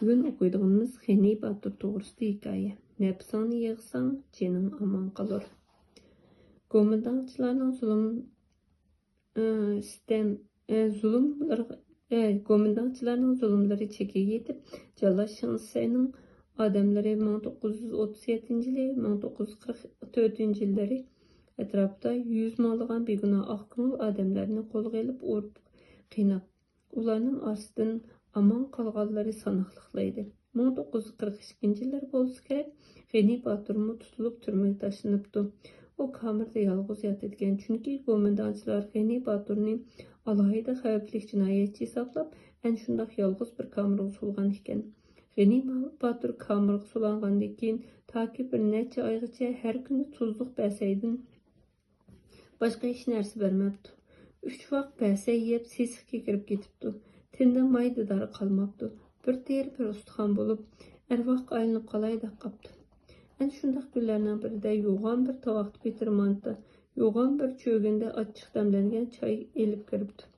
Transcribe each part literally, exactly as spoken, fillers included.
بۈگۈن ئوقۇيدىغىنىمىز غېنى باتۇر توغرىسىدا ھېكايە. نەپسىڭنى يىغساڭ، جېنىڭ ئامان قالۇر. گومىنداڭچىلارنىڭ زۇلۇم، ئى، سىتەم، ئى، زۇلۇملىرىغا، ئى، گومىنداڭچىلارنىڭ زۇلۇملىرى چېكىگە يېتىپ، جاللات شېڭ شىسەينىڭ ئادەملىرى مىڭ توققۇز يۈز ئوتتۇز يەتتىنچى يىلى، مىڭ توققۇز يۈز قىرىق تۆتىنچى يىللىرى ئەتراپىدا يۈز مىڭلىغان بىگۇناھ ئاق كۆڭۈل ئادەملەرنى قولغا ئېلىپ، ئۇرۇپ، قىيناپ، ئۇلارنىڭ ئارىسىدىن ئامان قالغانلىرى ساناقلىقلا ئىدى. مىڭ توققۇز يۈز قىرىق ئىككىنچى يىللار بولسا كېرەك، غېنى باتۇرمۇ تۇتۇلۇپ، تۈرمىگە تاشلىنىپتۇ. ئۇ كامېردا يالغۇز ياتىدىكەن، چۈنكى گومىنداڭچىلار غېنى باتۇرنى ئالاھىدە خەۋپلىك جىنايەتچى ھېسابلاپ، ئەنە شۇنداق يالغۇز بىر كامېرغا سولغان ئىكەن. غېنى باتۇر كامېرغا سولانغاندىن كېيىن، تاكى بىر نەچچە ئايغىچە ھەر كۈنى تۇزلۇق بەسەيدىن باشقا ھېچ نەرسە بەرمەپتۇ. ئۈچ ۋاق بەسەي يەپ، سېسىق كېكىرىپ كېتىپتۇ. تېنىدە ماي دىدارى قالماپتۇ. بىر تېرە، بىر ئۇستىخان بولۇپ، ئەرۋاھقا ئايلىنىپ قالاي دەپ قاپتۇ. ئەنە شۇنداق كۈنلەرنىڭ بىرىدە يوغان بىر تاۋاقتا پېتىر مانتا، يوغان بىر چۆگۈندە ئاچچىق دەملەنگەن چاي ئېلىپ كىرىپتۇ.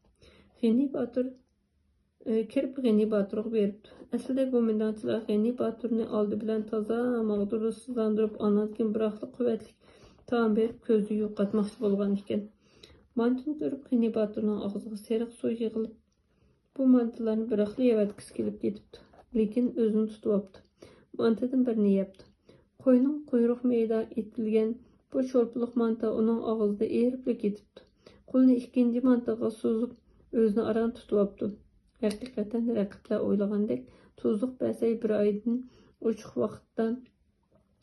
غېنى باتۇر ئى، كىرىپ غېنى باتۇرغا بېرىپتۇ. ئەسلىدە گومىنداڭچىلار غېنى باتۇرنى ئالدى بىلەن تازا ماغدۇرسىزلاندۇرۇپ، ئاندىن كېيىن بىراقلا قۇۋۋەتلىك تائام بېرىپ، كۆزىنى يوقاتماقچى بولغان ئىكەن. مانتىنى كۆرۈپ، غېنى باتۇرنىڭ ئاغزىغا سېرىق سۇ يىغىلىپ، بۇ مانتىلارنى بىراقلا يەۋەتكۈسى كېلىپ كېتىپتۇ. لېكىن ئۆزىنى تۇتۇۋاپتۇ. مانتىدىن بىرنى يەپتۇ. قوينىڭ قۇيرۇق مېيىدا ئېتىلگەن بۇ شورپىلىق مانتا ئۇنىڭ ئاغزىدا ئېرىپلا كېتىپتۇ. قولىنى ئىككىنچى مانتىغا سوزۇپ، ئۆزىنى ئاران تۇتۇۋاپتۇ. ھەقىقەتەن، رەقىبلەر ئويلىغاندەك، تۇزلۇق بەسەي بىر ئايدىن ئوچۇق ۋاقىتتا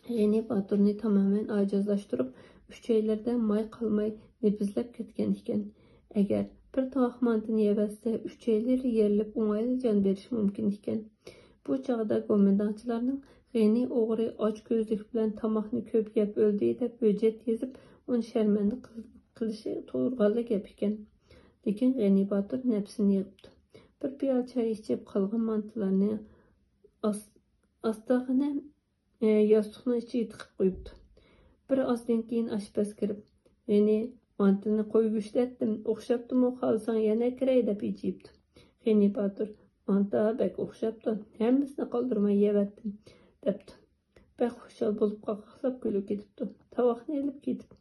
غېنى باتۇرنى تامامەن ئاجىزلاشتۇرۇپ، ئۈچەيلىرىدە ماي قالماي نېپىزلەپ كەتكەن ئىكەن. ئەگەر بىر تاۋاق مانتىنى يەۋەتسە، ئۈچەيلىرى يېرىلىپ، ئوڭايلا جان بېرىشى مۇمكىن ئىكەن. بۇ چاغدا گومىنداڭچىلارنىڭ غېنى ئوغرى ئاچكۆزلۈك بىلەن تاماقنى كۆپ يەپ ئۆلدى دەپ ھۆججەت يېزىپ، ئۇنى شەرمەندە قىل-، قىلىشى تۇرغانلا گەپ ئىكەن. لېكىن غېنى باتۇر نەپسىنى يىغىپتۇ. بىر پىيالە چاي ئىچىپ، قالغان مانتىلارنى ئاس-، ئاستاغىنە، ئى، ياستۇقنىڭ ئىچىگە تىقىپ قويۇپتۇ. بىر ئازدىن كېيىن ئاشپەز كىرىپ، غېنى، مانتىنى قويغۇچتە ئەتتىم، ئوخشاپتىمۇ، خالىساڭ يەنە كىرەي دەپ ھىجىيىپتۇ. غېنى باتۇر، مانتا بەك ئوخشاپتۇ، ھەممىسىنى قالدۇرماي يەۋەتتىم، دەپتۇ. بەك خۇشال بولۇپ، قاقاقلاپ كۈلۈپ كېتىپتۇ. تاۋاقنى ئېلىپ كېتىپ،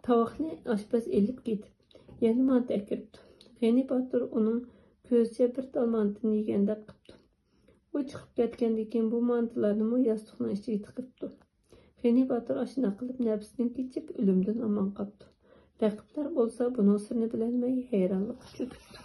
تاۋاقنى ئاشپەز ئېلىپ كېتىپ، يەنە مانتا ئەكىرىپتۇ. غېنى باتۇر ئۇنىڭ كۆزىچە بىر تال مانتىنى يېگەندەك قىپتۇ. ئۇ چىقىپ كەتكەندىن كېيىن، بۇ مانتىلارنىمۇ ياستۇقنىڭ ئىچىگە تىقىپتۇ. غېنى باتۇر ئاشۇنداق قىلىپ نەپسىدىن كېچىپ، ئۆلۈمدىن ئامان قاپتۇ. رەقىبلەر بولسا بۇنىڭ سىرىنى بىلەلمەي، ھەيرانلىققا چۆكۈپتۇ.